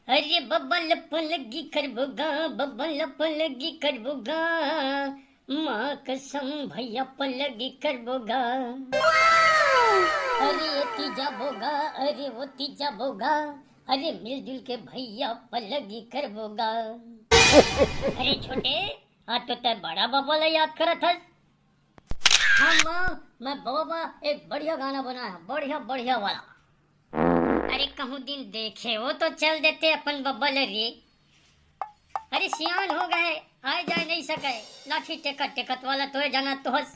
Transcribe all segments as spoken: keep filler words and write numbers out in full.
अरे बबल पलगी करबो गा, बबल पलगी करबो गा, माँ कसम भैया पलगी करबो गा। अरे एती जाबो गा, अरे ओती जाबो गा, अरे मिलजुल के भैया पलगी करबो गा। अरे छोटे, आज तो तै बड़ा बबल याद करत हस। हाँ माँ, मैं बबा एक बढ़िया गाना बनाया, बढ़िया बढ़िया वाला। अरे कहूँ दिन देखे हो तो चल देते अपन बबल रे। अरे सियान हो गए, आए जाए नहीं सके, लाठी टेकत टेकत वाला तोय जाना तो हस।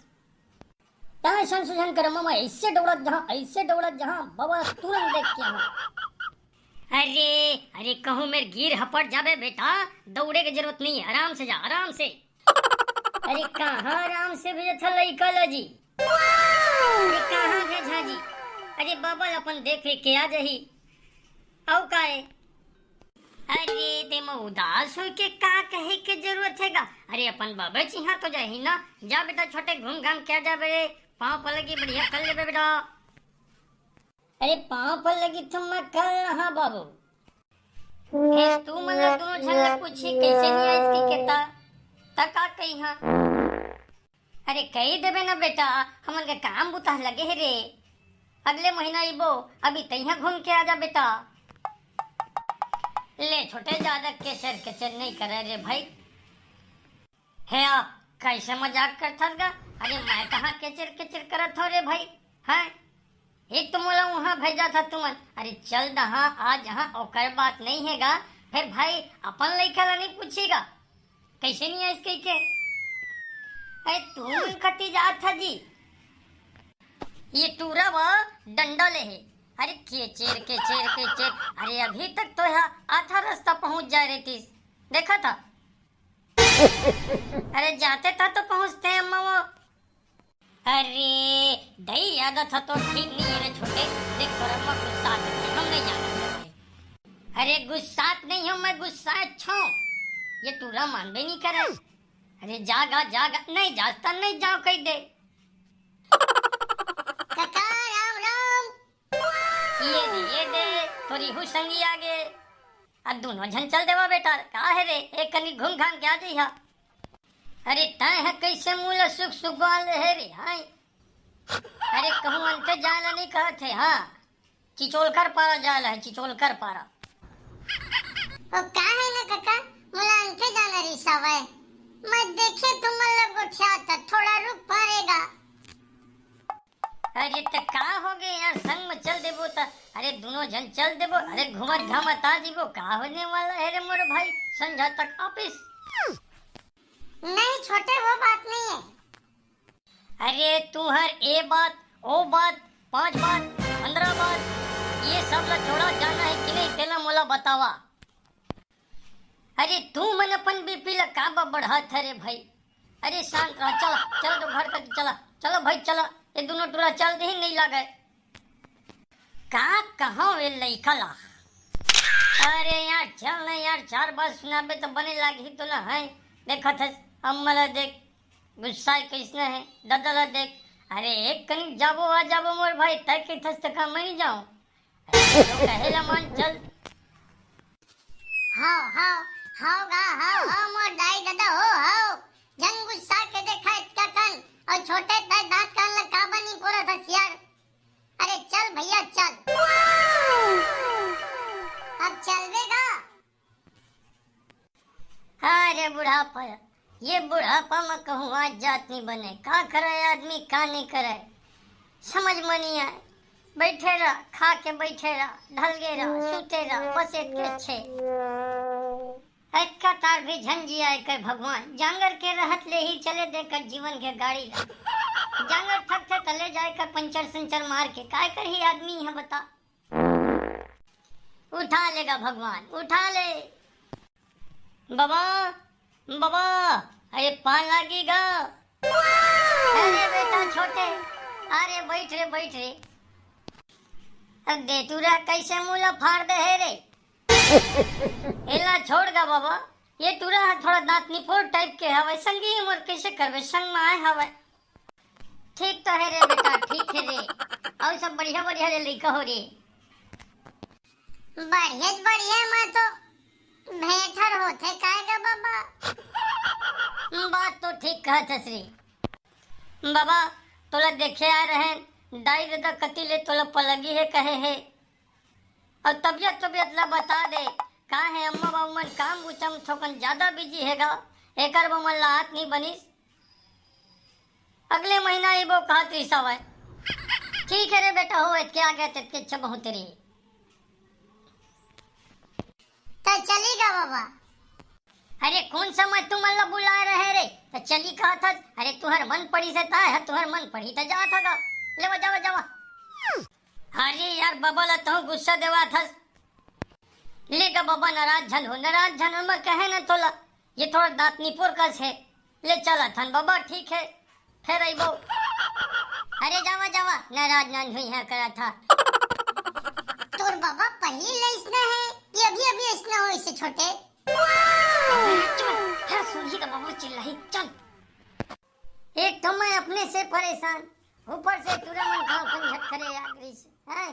तैं संशोधन कर मामा, ऐसे दौड़त जहाँ, ऐसे दौड़त जहाँ, बबा तुरंत देख के यहाँ। अरे अरे कहूँ मेर गिर हपट जाबे बेटा, दौड़े के जरूरत नहीं, आराम से जा, आराम से। अरे कहाँ आराम से भेजत ह लइका ल जी? अरे कहाँ भेजा जी? अरे बबल अपन देख रेख के आ जाही। अउ का ए? अरे ते म उदास होय के का कहे के जरूरत हे गा? अरे अपन बबे चिहा तो जाही ना। जा बेटा छोटे घूम घाम के आ जा बे। पाँव पलगी बढ़िया कर लेबे बेटा। अरे पाँव पलगी तो मैं कर लहा बाबू। हे तू मन ला दोनों झन ला पूछी कैसे नहीं आइस कहिके ता, ता का कही हाँ? अरे कही देबे ना बेटा, हमन के काम बुता लगे हे रे। अगले महीना आइबो, अभी तैहा घूम के आ जा बेटा। ले छोटे ज्यादा केचर केचर नहीं करे रे भाई। हे आप कैसे मजाक करथस गा? अरे मैं कहाँ केचर केचर करत हूँ रे भाई? हैं? एक तो मोला वहाँ भेजा था तुमन, अरे चल दहा आ जहाँ ओकर बात नहीं है गा, फिर भाई अपन लइका ला नहीं पूछेगा, कैसे नहीं आइस कहिके? अरे तुमन कति जात था जी? ये टूरा वा डंडा ले हे। अरे केचेर केचेर केचेर, अरे अभी तक तो यहाँ आधा रास्ता पहुँच जाए रहतीस, देखा था। अरे जाते था तो पहुँचते अम्मा वो। अरे दई आदत ह तो ठीक नहीं है रे छोटे। देख तोर अम्मा गुस्सा आते थे, हम नहीं जाना चाहते। अरे गुस्सात नहीं हूँ मैं, गुस्साए छो। ये टूरा मानबे नहीं करे। अरे जागा जागा, नहीं जाता नहीं जाओ कही दे। कका राम राम। ये दे ये दे, तोरी हु संगी आगे। अब दोनों झन चल देवा बेटा, का है रे, एक कनी घूम घाम के आ जइहा। अरे तय है कैसे मुँह ला सुख सुखवा ले है रे, हाय। अरे कहूँ अंते जाए ला नहीं कहत है, हाँ। चिचोलकर पारा जाए ला है, चिचोलकर पारा। ओ का है ना कका, मोला अंते जाना रिस हवय। मैं देखे तुमन ला गोठियात, थोड़ा रुक पारेगा। अरे त का हो गए यार, संग में चल देबो त, अरे दोनों झन चल देबो, अरे घूमत घामत आ जीबो, का होने वाला है रे मोर भाई, संझा तक ऑफिस। नहीं छोटे, वो बात नहीं है। अरे तुहर ए बात, ओ बात, पांच बात, पंद्रह बात, ये सब ला छोड़ा, जाना है कि नहीं, तेला मोला बतावा। अरे तू मन अपन बीपी ला का बा बढ़ात हरे भाई? अरे शांत रह, चला, चला तो घर तक चला, चला भाई चला, ये दोनों टूरा चल दे ही नहीं लागे। का कहो ये लइका ला? अरे यार चल ना यार, चार बात सुनाबे तो बने लागी तो ना है। देखत हस अम्मा ला देख, गुस्सा कैसने है, दादा ला देख। अरे एक कनिक जाबो आ जाबो मोर भाई, तय के थस तक मैं नहीं जाऊं। अरे तो कहे ला मान चल। हाव हाव हाव गा हाव हाव मोर दाई दादा हो हाव। झन गुस्सा के देखा इतका कन, और छोटे तय दांत कान ला का बनी पूरा था सियार। अरे चल भैया चल। अब चलबे गा। अरे बुढ़ापा, ये बुढ़ापा में कहूँ आज जात नहीं बने, का करे आदमी का नहीं करे, समझ में नहीं आए। बैठे रह, खा के बैठे रह, ढलगे रह, सूते रह, बस एक अच्छे। अतका तार भी झन जिया कर भगवान, जांगर के रहत ले ही चले दे कर जीवन के गाड़ी ला। जांगर थक थे त ले जाए कर पंचर संचर मार के, काय कर ही आदमी यह बता। उठा लेगा भगवान, उठा ले। बाबा, बाबा, अरे पान लागेगा। अरे बेटा छोटे, अरे बैठ रे, बैठ रे। अब दे तू रे, कैसे मुंह ला फाड़ दे है रे। एला छोड़ गा बाबा, ये टूरा ह थोड़ा दांत निपोर टाइप के हवय, संगी मोर कैसे करबे, संग में आए हवय। ठीक तो है रे बेटा, ठीक है रे। और सब बढ़िया बढ़िया रे लइका हो रे। बढ़िया बढ़िया, मैं तो भेंट हर होथे काय गा बाबा। बात तो ठीक कहत हस रे। बाबा, तोला देखे आए रहेन, दाई ददा कति ले तोला पलगी हे कहे हे। अउ तबियत, तबियत ला बता दे, का हे अम्मा बाबू मन काम बुता म थोकन ज्यादा बिजी हे गा, एकर बर मन ला आत नइ बनिस। अगले महीना आइबो कहत रिहिस हवय। ठीक हे रे बेटा, हो एतके आ गे तेतके अच्छा बहुत रे। त चली गा बाबा। अरे कोन समय तुमन ला बुलाए रहे रे? त चली कहत हस। अरे तुहर मन पड़िस हे त आए हस, तुहर मन पड़ही त जात हस गा। लेवा जावा जावा। अरे यार बाबा ला तहूं गुस्सा देवात हस। ले गा बाबा, नाराज झन हो, नाराज झन हो, मैं कहे न तोला, ये थोड़ा दांत निपोर कस हे। ले चलत हन बाबा, ठीक हे, फेर अइबो। अरे जावा जावा, नाराज नइ होइहैं करत हंव। तोर बाबा पहिली ले अइसना हे, ये अभी अभी अइसना होइस हे छोटे। चल, फेर सुनही त बाबा चिल्लाही, चल। एक तो मैं अपने से परेशान, ऊपर से टूरा मन गांव झंझट करे आ गे रिहिस हे।